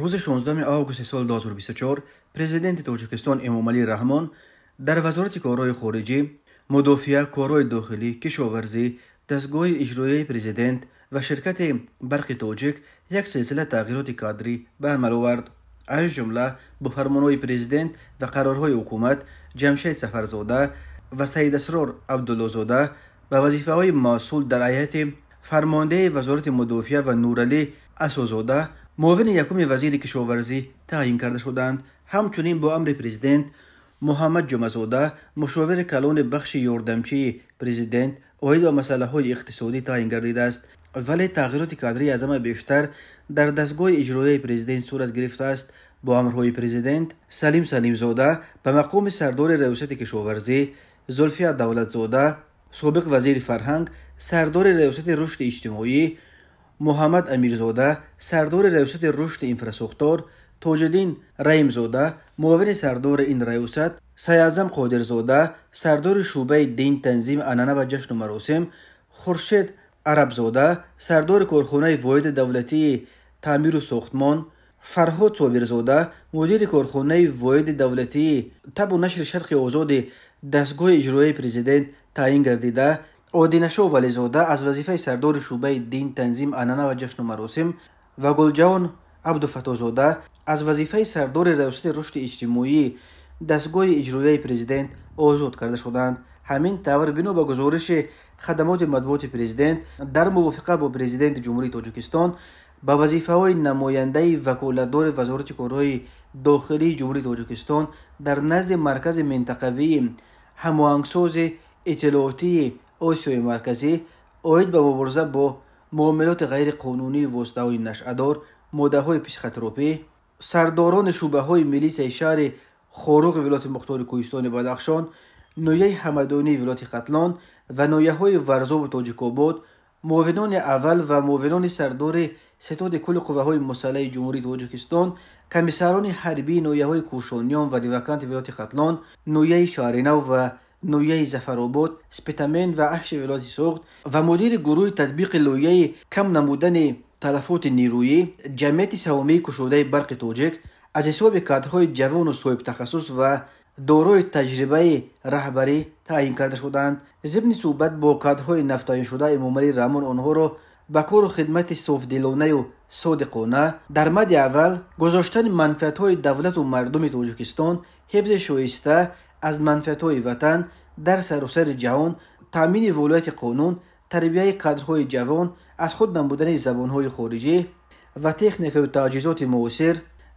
Рӯзи 16 августи соли 2024 президенти Тоҷикистон Эмомалӣ Раҳмон дар Вазорати корҳои хориҷӣ, мудофиа, корҳои дохилӣ, кишоварзӣ, дастгоҳи иҷроияи президент ва ширкати Барқи Тоҷик як силсила тағйироти кадрӣ ба амал овард. Аз ҷумла бо фармонҳои президент ва қарорҳои ҳукумат Ҷамшед Сафарзода ва Саидасрор Абдуллозода ба вазифаҳои масъул дар ҳайати фармондеҳи Вазорати мудофиа ва Нуралӣ Асозода муовини якуми вазири кишоварзӣ таъйин карда шуданд. Ҳамчунин бо амри президент Муҳаммад Ҷумъазода мушовири калони бахши ёрдамчии президент оид ба масъалаҳои иқтисодӣ таъйин гардидааст. Вале тағйироти кадрӣ аз ҳама бештар дар дастгоҳи иҷроияи президент сурат гирифтааст. Бо амрҳои президент Салим Салимзода ба мақоми сардори Раёсати кишоварзӣ, Зулфия Давлатзода, собиқ вазири фарҳанг, сардори Раёсати рушди иҷтимоӣ, Муҳаммад Амирзода, сардори Раёсати рушди инфрасохтор, Тоҷиддин Раимзода, муовини сардори ин раёсат, Сайазам Қодирзода, сардори шӯъбаи дин, танзим, анъана ва ҷашну маросим, Хуршед Арабзода, сардори корхонаи воҳиди давлатии таъмиру сохтмон, Фарҳод Собирзода, мудири корхонаи воҳиди давлатии табу нашри Шарқи озоди дастгоҳи иҷроияи президент таъйин гардида, Одинашо Вализода аз вазифаи сардори шӯъбаи дин, танзим, анъана ва ҷашну маросим ва Гулҷавон Абдуфаттозода аз вазифаи сардори Раёсати рушди иҷтимоии дастгоҳи иҷроияи президент озод карда шуданд. Ҳамин тавр, бино ба гузориши хадамоти матбуоти президент, дар мувофиқа бо президенти Ҷумҳурии Тоҷикистон ба вазифаҳои намояндаи ваколатдори Вазорати корҳои дохилии Ҷумҳурии Тоҷикистон дар назди Маркази минтақавии ҳамоҳангсози иттилоотии Осиёи Марказӣ оид ба мубориза бо муомилоти ғайриқонунии воситаҳои нашъадор, моддаҳои психотропӣ, сардорони шӯъбаҳои милисияи шаҳри Хоруғи вилояти мухтори Кӯҳистони Бадахшон, ноҳияи Ҳамадонии вилояти Хатлон ва ноҳияҳои Варзобу Тоҷикобод, муовинони аввал ва муовинони сардори Ситоди кулли қувваҳои мусаллаҳи Ҷумҳурии Тоҷикистон, комиссарони ҳарбии ноҳияҳои Кӯшониён ва Деваканти вилояти Хатлон, ноҳияи Шаҳринав ва ноҳияи Зафаробод, Спитамен ва Ашти вилояти Суғд ва мудири гурӯҳи татбиқи лоиҳаи кам намудани талафоти нерӯӣ ҷамъияти саҳомии кушодаи Барқи Тоҷик аз ҳисоби кадрҳои ҷавону соҳибтахассус ва дорои таҷрибаи раҳбарӣ таъйин карда шуданд. Зимни суҳбат бо кадрҳои навтаъйиншуда Эмомалӣ Раҳмон онҳоро ба кору хидмати софдилонаю содиқона, дар мадди аввал гузоштани манфиатҳои давлату мардуми Тоҷикистон, ҳифзи шоиста аз манфиатҳои ватан дар саросари ҷаҳон, таъмини волояти қонун, тарбияи кадрҳои ҷавон, аз худ намудани забонҳои хориҷӣ ва техникаю таҷҳизоти муосир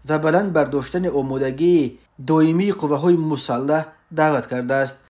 ва баланд бардоштани омодагии доимии қувваҳои мусаллаҳ даъват кардааст.